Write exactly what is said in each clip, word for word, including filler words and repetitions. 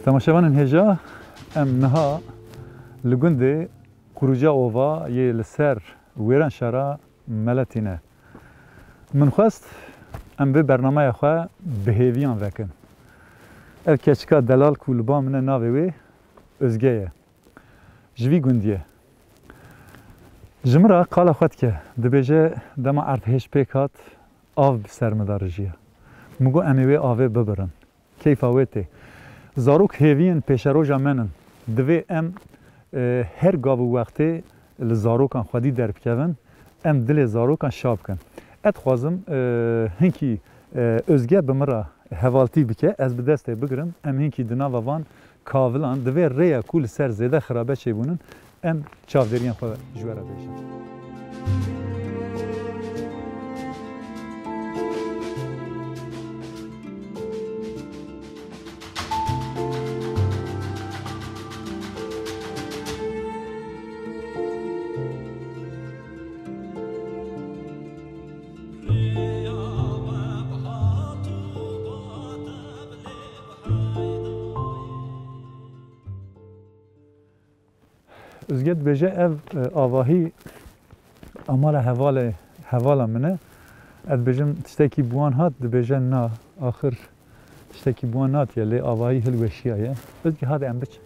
Temaşevanên hêja, em niha li gundê Quruca Ova yê li ser Wêranşara Meletî ne. Min xwest em vê bernameya xwe bi hêviyan vekin. Ev keçika delal ku li ba min e, navê wê Ozge ye. Ji vî gundî ye. Ji min re qala xwe dike. Dibêje, dema erdhêj pêk hat, av bi ser min de rijiya. Min got, em ê wê avê bibirin. Keyfa wê tê. Zarok hêviyên pêşeroja me nin. Divê em, e, her gav û wextê li zarokan xwedî derbikevin, em dilê zarokan şa bikin. Ez dixwazim, e, hinkî, e, Ozge bi min re hevaltî bike, ez bi destê bigirim, em hinkî di nava van kavilan, di vê rêya ku li ser zêde xirabe çêbûnin, em çavdêriyên xwe ji we re bêjin. Ozge dibêje, ev, e, avahî amala hevalê, hevala min e. Ez dibêjim, tiştekî bi wan hat, dibêje, na, axir tiştekî bi wan natiye, lê avahî hilweşiyaye. Ozge, hadi em biçin.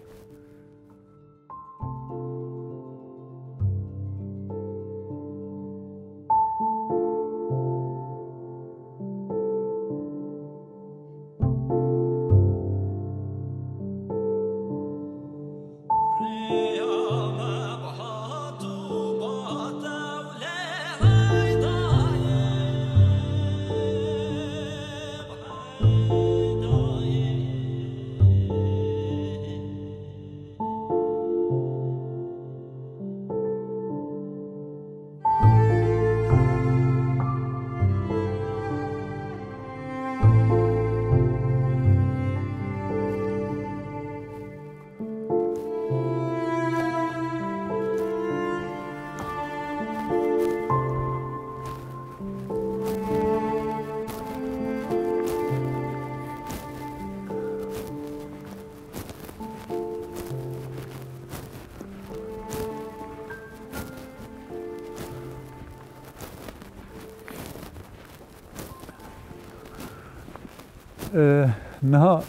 E, niha,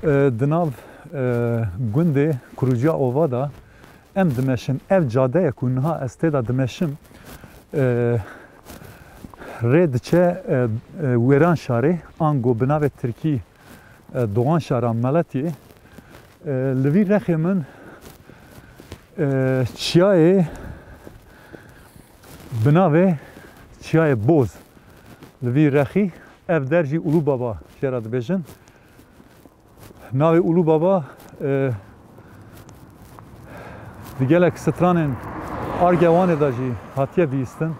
e, di nav, e, gundê Kuruciya Ova de em dimeşin. Ev cadeye ku niha ez tê de dimeşim, e, rê diçe, e, e, Wêranşarê, ango bi navê tirkî, e, Doğanşara Meletiyê. E, li vî rexê min, e, çiyayê bi navê Çiyayê Boz. Li vî rexî, ev der jî Ulu Baba jê re dibêjin. Navê Ulu Baba, e, di gelek stranên Argewanê de jî hatiye bihîstin.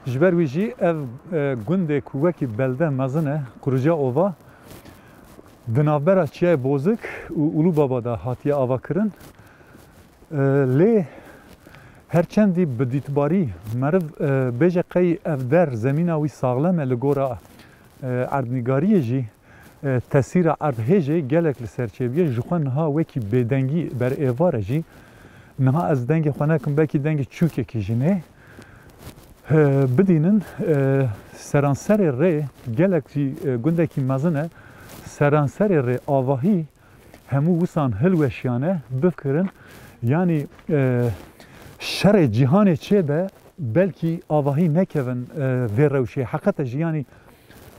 Ji ber wî jî ev, e, gundê ku wekî belde mezin e, Kuruca Ova, di navbera Çiyayê Bozik û Ulu Baba de hatiye avakirin. E, lê her çendî bi dîtbarî meriv, e, bêje qey ev der zemîna wî saxlem e, li gora, e, erdnîgariyê jî, e, tesîra erdhêjê gelek li ser çêbûye. Ji xwe niha wekî bêdengî ber êvar e jî. Niha ez dengê xwe nekim, belkî dengê çûkekî jî nê. E, bidînin, e, seranserê rê gelek jî, e, gundekî mezin e. Seranserê rê avahî hemû wisan hilweşiyane, bifikirin, yanî, e, şerê cîhanê çêbe, belkî avahî nekevin, e, vê rewşê. Heqete jî, yanî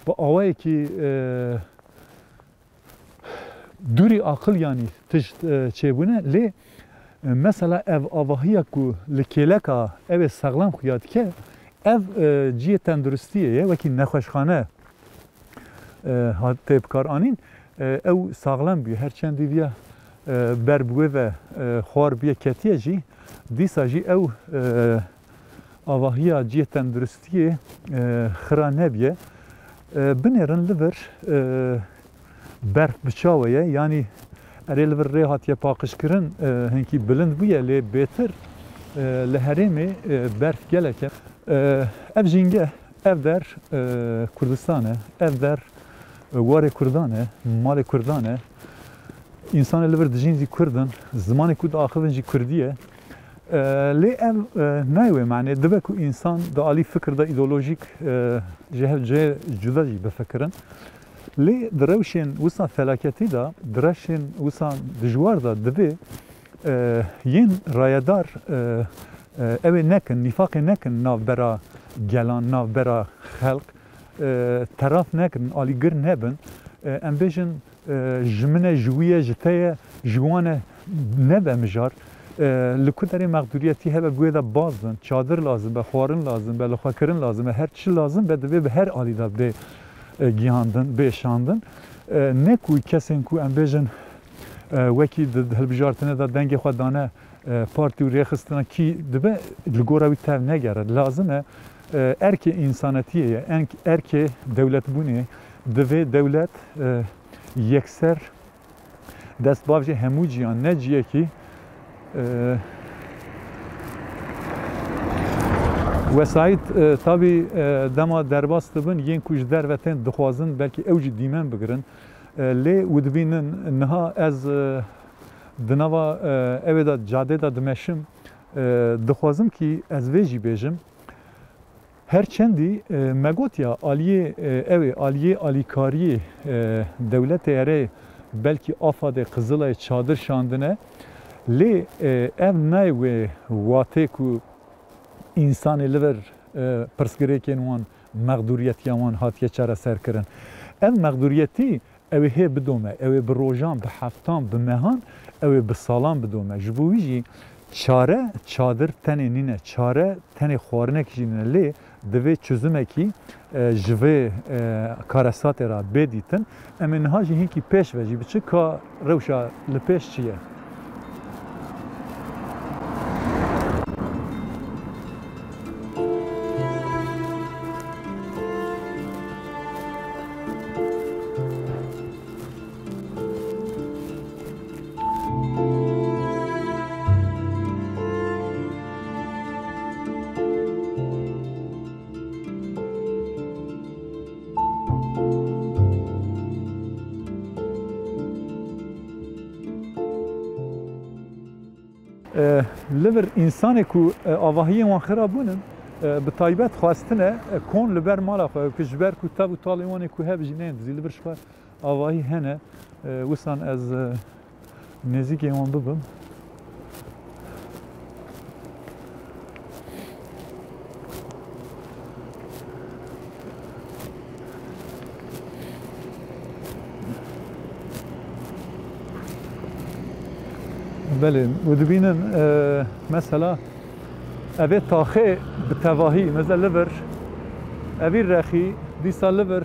bi awayekî, e, dûrî aqil, yanî tişt, e, çêbûne. Lê, e, mesela ev avahiya ku li kêleka ew ê saxlem xuya dike, ev, e, cihê tenduristiyê ye, wekî nexweşxane e, hat tê bikaranîn, e, ew saxlem bûye. Her çendî viya, e, ber bi wê ve, e, xwar bûye ketiye jî, dîsa jî ew, e, avahiya cihê tenduristiyê, e, xira nebûye. E, binêrin li vir, e, berf bi çawe ye, yanî erê li vir rê hatiye paqijkirin, e, hinkî bilind bûye, lê bêtir, e, li herêmê, e, berf gelek e. E, ev jîngeh, ev der, e, Kurdistan e, ev der, e, warê Kurdan e, malê Kurdan e. Însanê li vir dijîn jî Kurd in, zimanê ku diaxivin jî Kurdî ye. E, lê ev, e, nayê wê manê. Dibe ku însan di alî fikir de îdeolojîk, e, ji hev cihê cuda jî bifikirin. Lê di rewşên wisa felaketî de, di rewşên wisa dijwar de divê, e, yên rayedar, e, e, ew ê nekin, nîfaqê nekin navbera gelan, navbera xelk, e, teraf nekin, alîgir nebin. E, em bêjin, e, ji min e, ji wî ye, ji te ye, ji wan e, nebe mijar. E, li ku derê mexdûriyetî hebe, bi wê de baz bin, çadir lazim be, xwarin lazim be, lixwekirin lazim be, her çi lazim be, divê bi her alî de bê, e, gihandin, bê şandin. E, ne ku kesên ku em bêjin, e, wekî di, di hilbijartinê de dengê xwe dane, e, partî û rêxistina kî dibe li gora wî tev negere. Lazim e, e, erkê însanetiyê ye, enk-, erkê dewletbûnê ye. Divê dewlet, e, yekser dest bavêje hemû cî yan, ne ciyekî, e, wesayît, e, tabî, e, dema derbas dibin, yên ku ji derve tên dixwazin belkî ew jî dîmen bigirin. E, lê û dibînin niha ez, e, di nava, e, ewê de, cadê de dimeşim, e, dixwazim kî ez vê jî bêjim. Her çendî, e, me gotiya aliyê, e, ewê, aliyê alîkariyê, e, dewletê erê belkî Afadê, Qizilay çadir şandine, lê, e, ev nayê wê watê ku însanê li vir, e, pirsgirêkên wan, mexdûriyetiya wan hatiye çareserkirin. Ev mexdûriyetî ew ê hê bidome, ew ê bi rojan, bi heftan, bi mehan, ew ê bi salan bidome. Ji bo wî jî çare çadir tenê nîne, çare tenê xwarinek jî nîne. Lê divê çözümekî, e, ji vê, e, karesatê re bê dîtin. Em ê niha jî hinkî pêş ve jî biçin ka rewşa li pêş çi ye. E, li vir însanê ku, e, avahiyên wan xira bûnin, e, bi taybet xwestine, e, kon li ber mala xwe, ku ji ber ku tev û talên wan ê ku hebin jî neyên dizî, li vir ji xwe avahî hene. E, wisan ez, e, nêzîkê wan bibim. Belê, û dibînin, e, mesela, evê taxê bi tevahî, mesela li vir, evî rexî, dîsa li vir,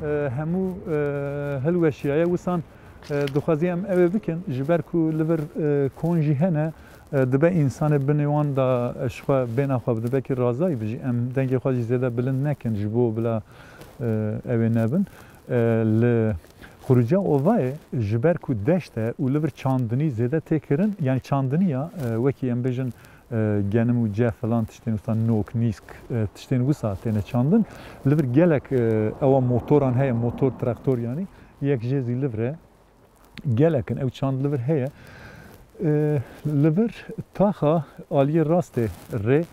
e, hemû, e, hilweşiyaye, wisan, e, dixwazî em ew ê bikin, ji ber ku li vir, e, kon jî hene, e, dibe însanê binê wan de, e, ji xwe bêhna xwe bi dibekî razayî bijî. Em dengê xwe jî zêde bilind nekin ji bo bila, e, ew ê nebin. E, li Xuruca Ovayê ji ber ku deşt e û li vir çandinî zêde tê kirin, yanî çandinî ya, e, wekî em bêjin, e, genim û ceh filan tiştên wisa, nok, nîsk, e, tiştên wisa têne çandin. Li vir gelek, e, ewa motoran heye, motor, traktor yanî, yek jê zî li vir e. Gelek in, ew çand li vir heye. E, li vir taxa aliyê rastê rê,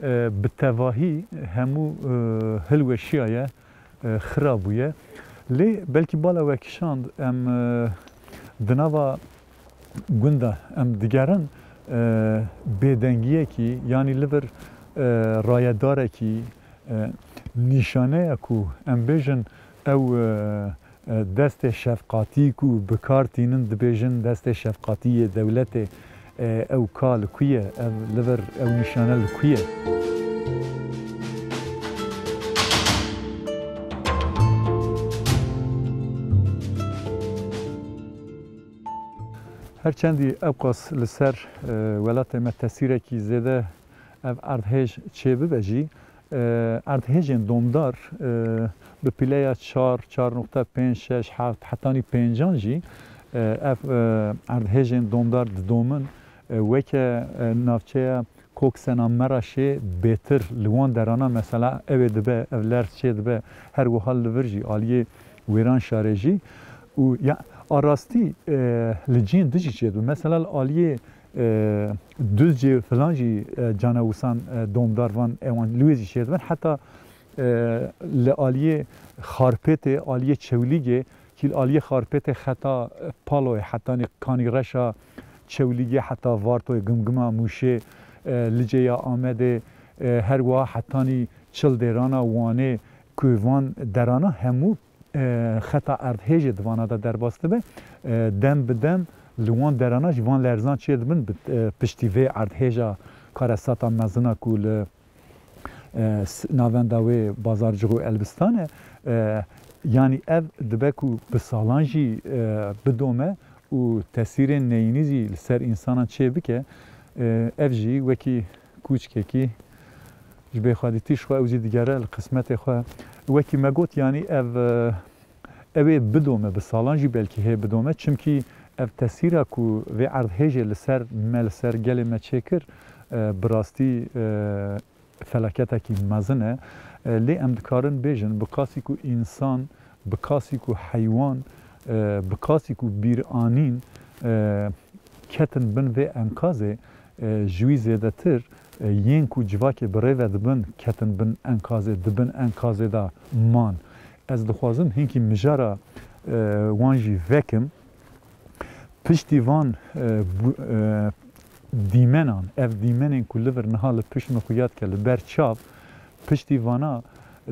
e, bi tevahî hemû, e, hilweşiyaye, e, xira bûye. Lê belkî bala we kişand, em, e, di nava gunda em digerin, e, bêdengiyekî, yanî li vir, e, rayedarekî, e, nîşaneya ku em bêjin ew, e, e, destê şefqatî ku bi kar tînin, dibêjin destê şefqatî yê dewletê, e, ew ka li ku ye, ev li vir, ew nîşane li ku ye? Her çendî ewqas li ser, e, welatê me tesîrekî zêde ev erdhêj çêbibe jî, e, erdhêjên domdar, e, bi pîleya çar, çar nokta pênc, şeş, heft, hetanî pêncan jî, e, ev, e, erdhêjên domdar didomin. E, weke, e, navçeya Koksena Meraşê bêtir li wan derana mesela ew ê dibe, ev lerz çê dibe, her wiha li vir jî aliyê Wêranşarê jî. Û ya a rastî, e, li cihên din jî çêdibin. Mesela li aliyê, e, Duzcê filan jî, e, canewisan, e, domdar van ewan li wê jî çêdibin. Heta, e, li aliyê Xarpêtê, aliyê Çewlîgê, kî li aliyê Xarpêtê xeta, e, Paloyê, hetanî Kanî Reşa, Çewlîgê heta Vartoyê, Gimgima Mûşê, e, Licê ya Amedê, e, her wiha hetanî Çildêrana Wanê, ku van derana hemû e, xeta erdhêjê di vana de derbas dibe. E, dem bi dem li wan derana jî van lerzan çêdibin, bi, e, piştî vê erdhêja karesata mezin a ku li, e, s-, navenda wê Bazarcix û Elbistan e. E, yanî ev dibe ku bi salan jî, e, bidome û tesîrên neyînî jî li ser însanan çêbike. E, ev jî wekî kûçkekî ji bê xwedîtî ji xwe ew jî digere li qismetê xwe. Wekî me got, yanî ev, e, ew ê bidome, bi salan jî belkî hê bidome. Çimkî ev tesîra ku vê erdhêjê li ser me, li ser gelê me çêkir, e, bi rastî, e, felaketekî mezin e. E, lê em dikarin bêjin, bi qasî ku însan, bi qasî ku heywan, e, bi qasî ku bîranîn, e, ketin bin vê enkazê, e, ji wî zêdetir, e, yên ku civakê bi rê ve dibin, ketin bin enkazê, di bin enkazê de man. Ez dixwazim hinkî mijara, e, wan jî vekim. Piştî van, e, bu-, e, dîmenan, ev dîmenên ku li vir niha li pişt min xuya dike, li ber çav, piştî vana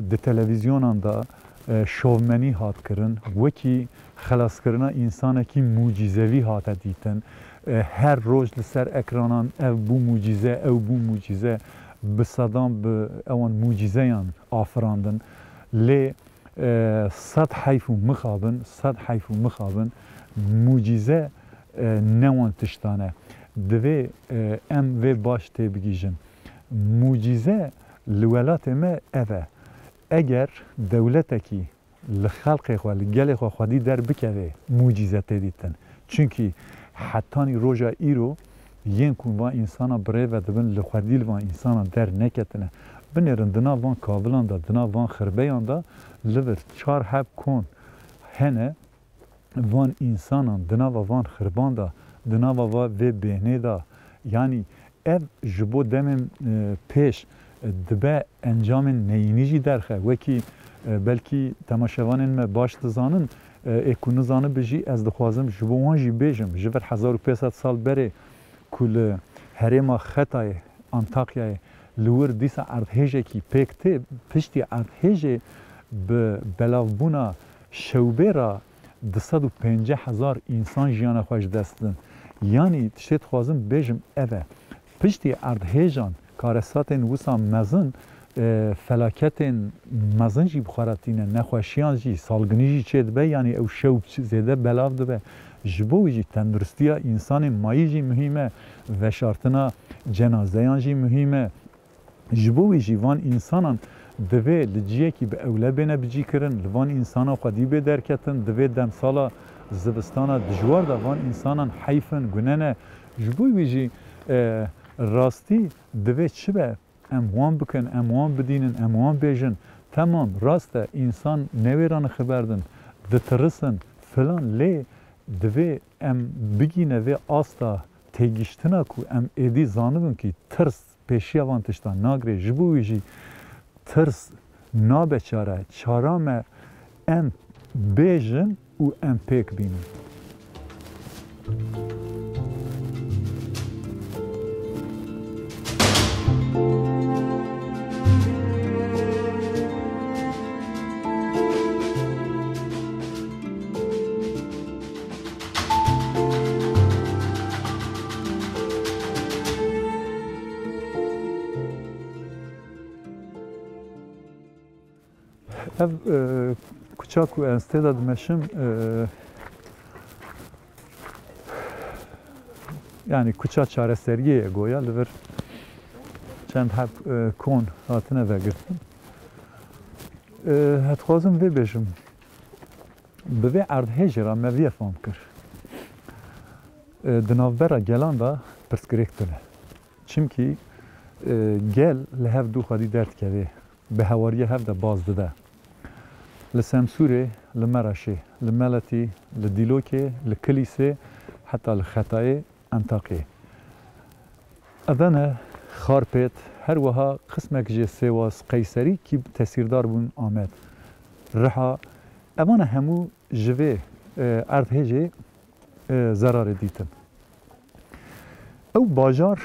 di televîzyonan de, e, şovmenî hat kirin, wekî xelaskirina însanekî mucîzevî hate dîtin. E, her roj li ser ekranan ev bû mucîze, ew bû mucîze, bi sedan bi ewan mucîzeyan afirandin. Lê, e, sed heyf û mixabin, sed heyf û mixabin, mucîze, e, ne wan tiştan e. Divê, e, em vê baş têbigihîjin. Mucîze li welatê me ev e. Eger dewletekî li xelqê xwe, li gelê xwe xwedî derbikeve, mucîze tê dîtin. Çimkî hetanî roja îro yên ku van însana bi rê ve dibin, li xwedî li van însana derneketine. Binêrin di nav van kavilan de, di nav van xirbeyan de li vir çar heb kon hene, van însanan di nava van xirban de, di nava va vê bêhnê de, yanî ev ji bo demên, e, pêş, e, dibe encamên neyînî jî derxe. Wekî, e, belkî temaşevanên me baş dizanin, e, ê ku nizanibe jî ez dixwazim ji bo wan jî bêjim. Ji vir hezar û pênc sed sal berê ku li herêma Xetayê, Antakyayê, li wir dîsa erdhêjekî pêk tê, piştî erdhêjê bi belavbûna şewbê re du sed û pêncî hezar însan jiyana xwe ji dest didin. Yanî tiştê dixwazim bêjim ev e. Piştî erdhêjan, karesatên wisa mezin, e, felaketên mezin jî bi xwe re tîne, nexweşiyan jî, salginî jî çêdibe, yanî ew şew zêde belav dibe. Ji bo wî jî tenduristiya însanê mayî jî muhîm e, veşartina cenazeyan jî muhîm e. Ji bo wî jî van însanan divê li ciyekî bi ewle bêne bicîkirin, li van însana xwedî bê derketin, divê demsala zivistana dijwar de van însanan heyf in, gune ne. Ji bo wî jî, e, rastî divê çi be? Em wan bikin, em wan bidînin, em wan bêjin. Temam, rast e, însan newêrane xiberdin, ditirisin, filan, lê divê em bigîne vê asta têgihiştina ku em êdî zanibin kî tirs pêşiya van tiştan nagirê. Ji bo wî jî tirs nabe çare. Çara me em bêjin û em pêk bînin. Ev, e, kuça ku ez tê de dimeşim, e, yanî kuça çareseriyê ye goya, li vir çend heb, e, kon hatine vegirtin. E, ez dixwazim vê bêjim, bi vê erdhêjê re me vê fam kir. E, di navbera gelan de pirsgirêk tune. Çimkî, e, gel li hev dû xwedî derdikeve, bi hewariya hev de baz dide. Li Semsûrê, li Mereşê, li Meletî, li Dîlokê, li Kilîsê, heta li Xetayê, Entaqiyê. Edene, Xarpêt, her wiha qismek jê Sêwas, Qeyserî kî tesîrdar bûn Amed. Riha, evana hemû ji vê, e, erdhêjê, e, zerarê dîtin. Ew bajar,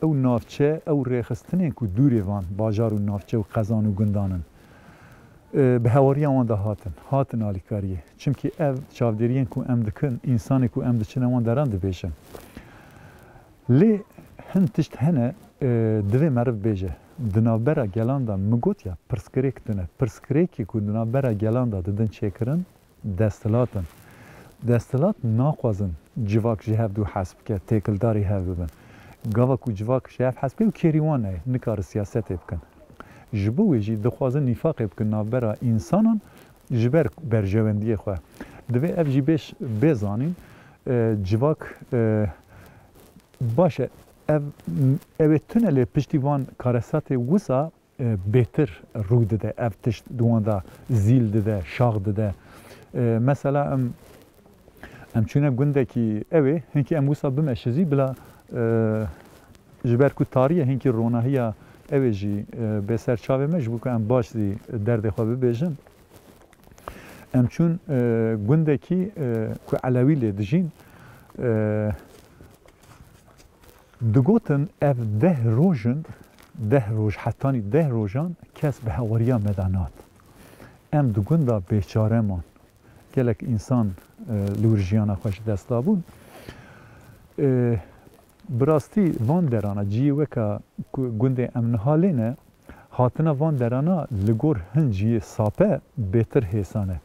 ew navçe, ew rêxistinên ku dûrê van bajar û navçe û qezan û gundan in, e, bi hewariya wan de hatin, hatin alîkariyê. Çimkî ev çavdêriyên ku em dikin, însanê ku em diçine wan deran dibêjin. Lê hin tişt hene, e, divê meriv bêje. Di navbera gelan de min got ya, pirsgirêk tune. Pirsgirêkê ku di navbera gelan de didin çêkirin, desthilat in. Desthilat naxwazin civak ji hev du hez bike, têkildarî hev bibin. Gava ku civak ji hev hez bike û kêrî wan heye, nikare siyasetê bikin. Ji bo wê jî dixwazin nîfaqê bikin navbera însanan ji ber berjewendiyê xwe. Divê ev jî bêş-, bê zanîn, e, civak, e, baş e, ev, ew ê tune lê piştî van karesatê wisa e, bêtir rû dide. Ev tişt di wan de zîl dide, şax dide. E, mesela em, em çûne gundekî ew ê, hinkî em wisa bimeşin zî bila, e, ji ber ku tarî ye, hinkî ronahiya ew ê jî, e, bê ser çavê me, ji bo ku em baş zî derdê xwe bibêjin. Em çûn, e, gundekî, e, ku Elewî lê dijîn, e, Digotin, ev deh roj in, deh roj, hetanî deh rojan kes bi hewariya me de nat. Em di gunda bêçare man. Gelek însan, e, li wir jiyana xwe ji dest dabûn. E, bi rastî van derana cihê weke ku gundê em niha lê ne, hatina van derana li gor hin cihê sape bêtir hêsan e.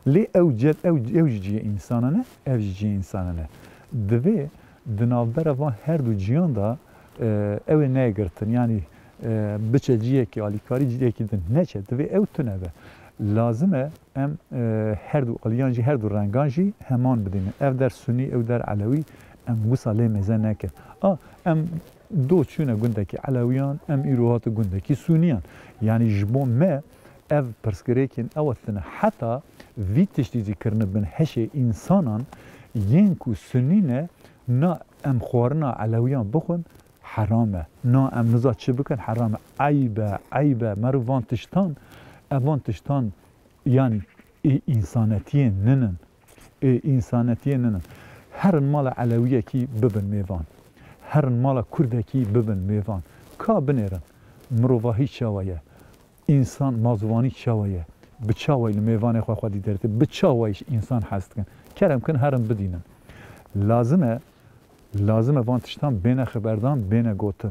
Lê ew cel-, ew, ew jî cihê însanan e, ev jî cihê însanan e. Divê di navbera van her du cihan de, e, ew ê neyê girtin. Yanî, e, biçe cihekî alîkarî cihekî din neçe. Divê ew tune be. Lazim e em, e, her du aliyan jî, her du rengan jî heman bidînin. Ev der sunî, ew der elewî, em wisa lê mêze nekin. A, em do çûne gundekî elewiyan, em îro hate gundekî suniyan. Yanî ji bo me ev pirsgirêkên ew tune. Heta vî tiştî zî kirine bin heşê însanan yên ku sunî ne, na em xwarina elewiyan bixwin heram e. Na em niza çi bikin heram e. Eyb e, eyb e. Meriv van tiştan, ev van tiştan, yanî, ê, însanetiyê ninin. Ê, însanetiyê ninin. Herin mala elewiyekî bibin mêvan. Herin mala kurdekî bibin mêvan. Ka binêrin. Mirovahî çawa ye? Însan mazûvanî çawa ye? Bi çawayî li mêvanê xwe xwedî derê tê? Bi çawayî ji însan hez dikin? Kerem kin herin bidînin. Lazim e, lazim e van tiştan bêne xeberdan, bêne gotin.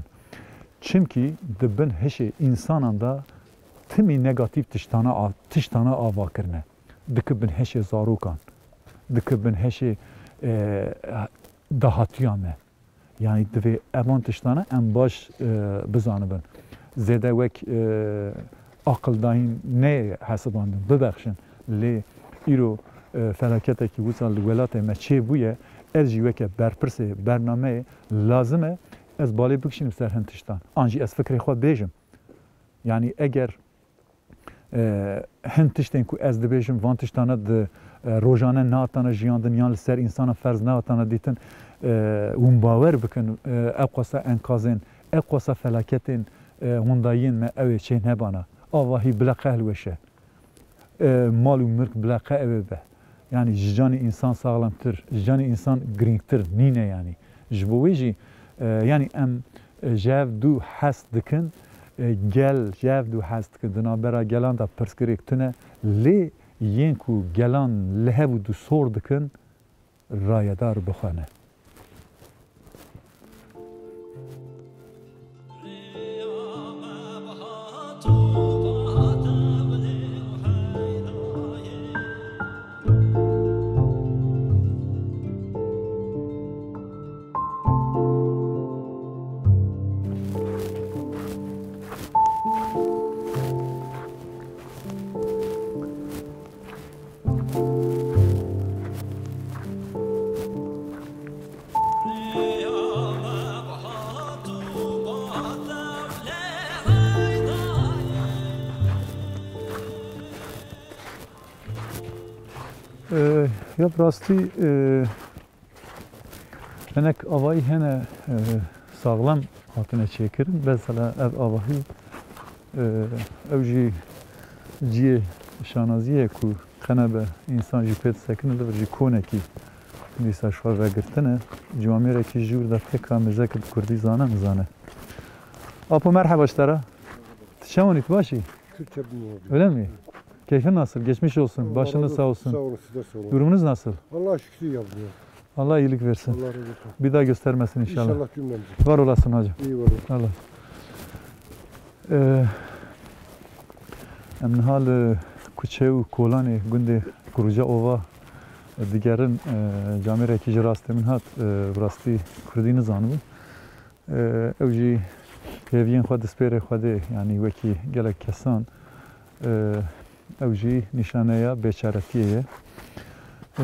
Çimkî di bin hişê însanan de timî negatîf tiştana a-, tiştana ava kirine. Dike bin hişê zarokan, dike bin hişê, e, dahatiya me. Yanî divê evan tiştana em baş, e, bizanibin. Zêde wek, e, aqildayîn neyê hesibandin, bibexşin. Lê îro, e, felaketekî wisa li welatê me çêbûye, ez jî weke berpirsê bernameyê lazim e ez balê bikişînim ser hin tiştan. An jî ez fikrê xwe bêjim. Yanî eger e, hin tiştên ku ez dibêjim, van tiştana di, e, rojane nehatana jiyandin yan li ser însana ferz nehatana dîtin, e, hûn bawer bikin, e, ew qasa enkazên, ew qasa felaketên, e, windayiyên me ew ê çê nebana. Avahî bila qe hilweşe. E, mal û mirk bila qe ew ê be. Yanî ji canê însan saxlemtir, ji canê însan girîngtir nîne yanî. Ji bo wê jî, e, yanî em, e, ji hev du hez dikin, e, gel ji hev du hez dikin. Di navbera gelan de pirsgirêk tune, lê yên ku gelan li hev û du sor dikin, rayedar bi xwe ne. Ya bi rastî, e, hinek avayî hene, e, saxlem hatine çêkirin. Mesela ev avahî, e, ew jî cihê şanazî ye ku qenebe însan jî pê disekine, li vir jî konekî dîsa ji xwe vegirtine. Camêrekî ji wir de pêka mêzeke bi kurdî zane nizane. Apo, merheba ji te re. Tu çawan î, tu baş î? Türkçe bilmiyorum. Öyle mi? Keyfin nasıl? Geçmiş olsun. Allah Başınız razı sağ olsun. Sağ olun, siz de sağ olun. Durumunuz nasıl? Allah'a şükür, iyi abla. Allah iyilik versin. Allah razı olsun. Bir daha göstermesin inşallah. İnşallah cümlemize. Var olasın hacı. İyi var olun. Allah. Ee, em niha li kuçe û kolanê gundê Kuruca Ova, e, digerin, e, camêrekî ji rastê min hat, e, bi rastî kurdî nizanibû. E, ew jî hêviyên xwe dispêre Xwedê, yanî wekî gelek kesan, e, ew jî nîşaneya bêçaretiyê ye. E,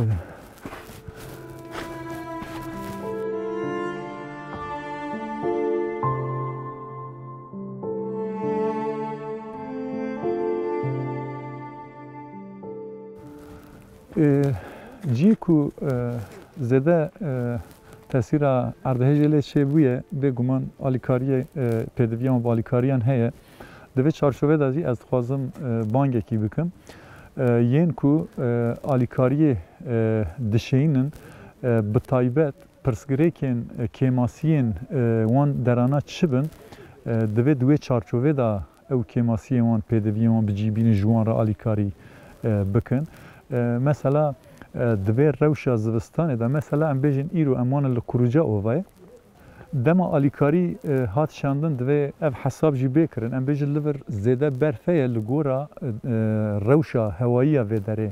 E, cihê ku, e, zêde, e, tesîra erdhejê lê çêbûye, bêguman alîkariyê, e, pêdiviya wan bi alîkariyan heye. Di vê çarçovê de jî ez dixwazim, e, bangekî bikim. E, yên ku, e, alîkariyê, e, dişeyînin, e, bi taybet pirsgirêkên, e, kêmasiyên, e, wan derana çi bin, e, divê di wê çarçovê de ew kêmasiyên wan, pêdiviyên wan bi cî bînin, ji wan re alîkarî, e, bikin. E, mesela, e, di vê rewşa zivistanê de, mesela em bêjin îro em wane li Kuruca Ovayê. Dema alîkarî, e, hat şandin, divê ev hesab jî bê kirin. Em bêjin li vir zêde berf heye li gora, e, rewşa hewayî ya vê derê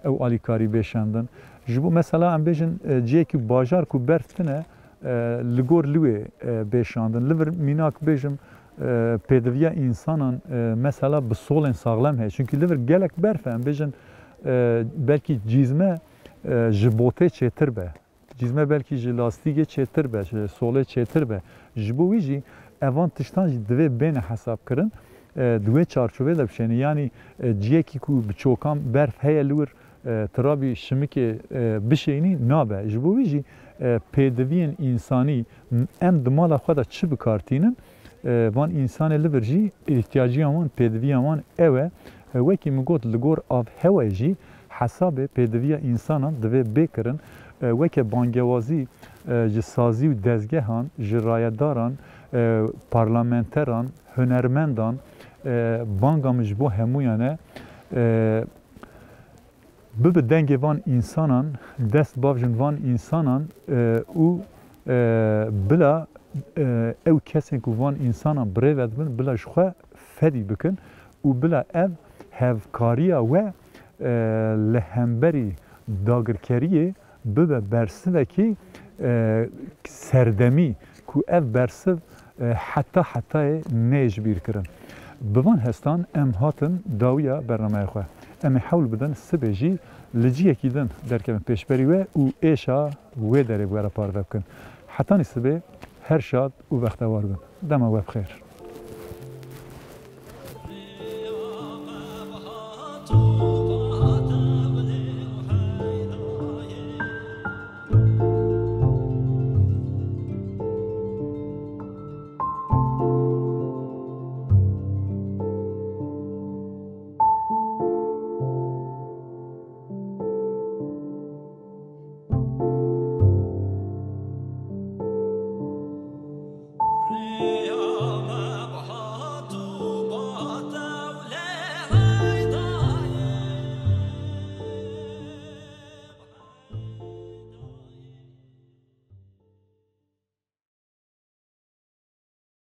ew alîkarî bê şandin. Ji bo mesela em bêjin, e, cihekî bajar ku berf tune, e, li gor li wê, e, bê şandin. Li vir mînak bêjim, e, pêdiviya însanan, e, mesela bi solên saxlem heye. Çunkî li vir gelek berf e, em bêjin, e, belkî cîzme, e, ji botê çêtir be. Cîzme belkî ji lastîgê çêtir be, ji solê çêtir be. Ji bo wî jî evan tiştan jî divê bêne hesabkirin, e, di wê çarçovê de bişêne. Yanî, e, ciyekî ku bi çokan berf heye li wir, e, tirabî şimikê, e, bişênî nabe. Ji bo wî jî, e, pêdiviyên însanî, m-, em di mala xwe de çi bi kar tînin, e, van însanê li vir jî îhtiyacîya wan, pêdiviya wan ew e. E, wekî min got, li gor av hewayê jî hesabê pêdiviya însanan divê bê kirin. E, weke bangewazî, e, ji sazî û dezgehan, ji rayedaran, e, parlamenteran, hunermendan, e, banga min ji bo hemûyan e. E, bibe dengê van însanan, dest bavjin van însanan, e, û, e, bila, e, ew kesên ku van însanan bi rê ve dibin, bila ji xwe fedî bikin û bila ev hevkariya we, e, li hemberî dagirkeriyê bibe bersivekî, e, serdemî ku ev bersiv, e, heta hetayê neyê ji bîr kirin. Bi van hestan em hatin dawiya bernameya xwe. Em ê hewl bidin sibê jî li cihekî din derkevin pêşberî we û êşa wê derê bi we re parve bikin. Hetanî sibê her şad û bextewar bin. Dema we bi xêr.